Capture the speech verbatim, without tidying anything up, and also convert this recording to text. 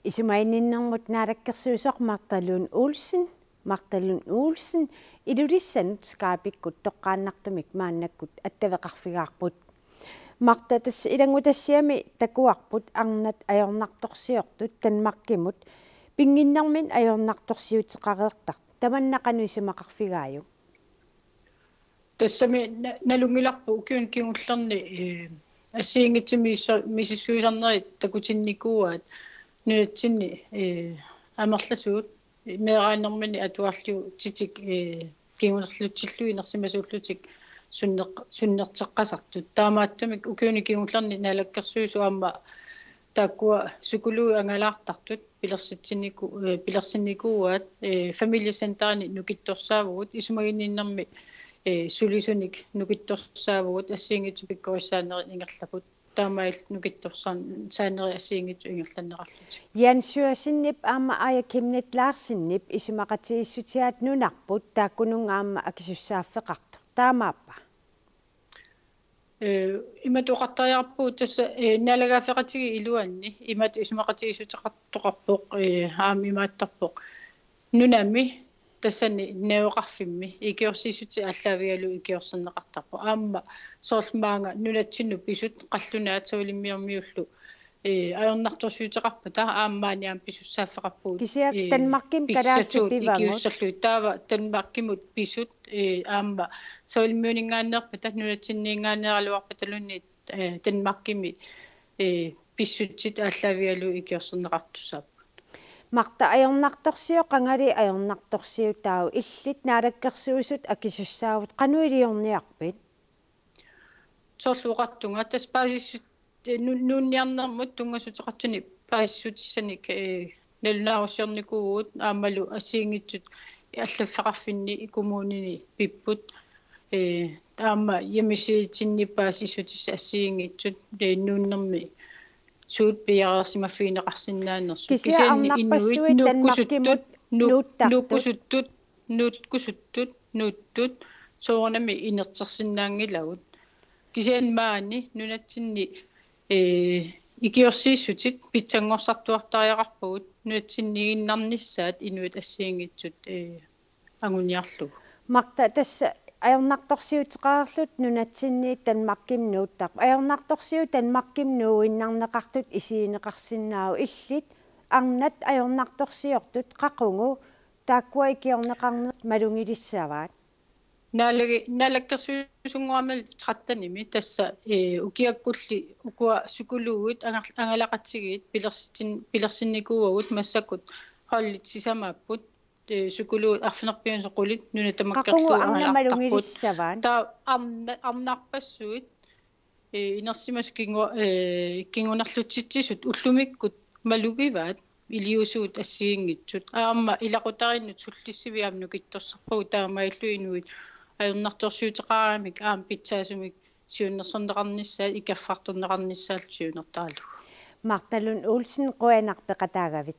Isumaginninnermut naalakkersuisoq Martha Lund Olsen, Martha Lund Olsen, Ilulissanut Skypekkut toqqaannartumik maannakkut attaveqarfigaarput. Martha, tassa ilanngutassiami takuarput arnat ajornartorsiortut Danmarkimut pinnginnermini ajornartorsiuteqareertartut. Tamanna qanoq isumaqarfigaajuk? Tassami na-, nalunngilarput ukiuni kingullerni, eh, assigiinngitsut misissu-, misissuisarnerit takutinnikuuaat nunatsinni, eh, amerlasuut meeraanermini atuarlutik, eh, kingunerlutillu inersimasuullutik sunneq-, sunnerteqqasartut. Taamaattumik ukiuni kingullerni naalakkersuisut aamma taakkua psykologit angalaartartut pilersitsiniku-, eh, pilersinnikuuaat, eh, familiecenterini nukittorsaavugut, isumaginninnermi, eh, sulisunik nukittorsaavugut, assigiinngitsut pikkorissaanerit ingerlaput. Taamaalillutik nukittorsaan-, saanerit assigiinngitsut ingerlanneqarlutik. Jens Sjursenip aamma Aaja Chemnitz Larsenip isumaqatigiissutigaat nunarput taakkununnga aamma akisussaaffeqartoq. Taamaappa? Eh, imatut oqartariaqarpugut tassa, eh, naalagaaffeqatigiit iluanni, imatut isumaqatigiissuteqartoqarpoq, eh, aamma imaattarpoq. Nunami tassani najugaqarfimmi ikiorsiissutit aallaavigalugu ikiorserneqartarput. Aamma soorlu maanga nunatsinnut pisut qallunaat Savalimmiormiullu, eh, ajornartorsiuteqarpata aamma maani aamma pisussaaffeqarpugut. Kisianni, eh, Danmarkimi kalaallit pissasuut pivagut. Ikiussallugit taava Danmarkimut pisut, eh, aamma Savalimmiuninngaanneerpata nunatsinninngaanneeraluarpataluunniit, eh, Danmarkimi, eh, pissutsit aallaavigalugu ikiorserneqartussaapput. Martha, ajornartorsiut qangali ajornartorsiutaat illit naalakkersuisut akisussaavutit, qanoq iliorniarpit? Soorlu oqartunga tassa paasissut-, nu-, nuunniarnermut tunngassuteqartunik paasissutissanik, eh, nalunaarusiornikuuvugut aammalu assigiinngitsut allaffeqarfinni kommunini pipput. Eh, aamma hjemmesidetsinni paasissutissat assigiinngitsut, eh, nuunnermi suut piareersimaffigineqarsinnaanersut. Kisianni kisianni inuit arnarpassuit nuukkusuttut, Danmarkimut nuuk-, nuuttartut. Nuukkusuttut, nuukkusuttut, nuuttut, soorunami inertersinnaanngilagut. Kisianni maani nunatsinni, eh, ikiorsiissutit pitsanngorsartuartariaqarpagut nunatsinniiginnarnissaat inuit assigiinngitsut, eh, anguniarlugu. Martha, tassa ajornartorsiuteqareerlutit nunatsinniit Danmarkimut nuuttarput. Ajornartorsiut Danmarkimut nuuinnarneqartut isigineqarsinnaavoq, illit arnat ajornartorsiortut qaqugu taakkua ikiorneqarnerit malugilissavaat? Naalagi-, naalakkersuisunnguamillu trettenimi tassa, eh, ukiakkulli ukua psykologit angal-, angalaqatigiit pilersitsin-, pilersinnikuuagut massakkut holdit sisamaapput, eh, psykologit arfineq-pingasut qulit nunat tamakkerlugu. Qaqugu arnat angalaartarput. Malugilissavaat? Taava arna-, arnarpassuit, eh, inersimasut kingu-, eh, kingunerlutsitsisut ullumikkut malugivaat iliuusugut assigiinngitsut. Aamma ilaqutariinnut sullissivik aamma nukittorsarpagut taamaalillugit inuit ajornartorsiuteqaramik aamma pitsaasumik siunnersorneqarnissaat, ikaffartorneqarnissaat siunertaralugu. Martha Lund Olsen, qujanaq peqataagavit.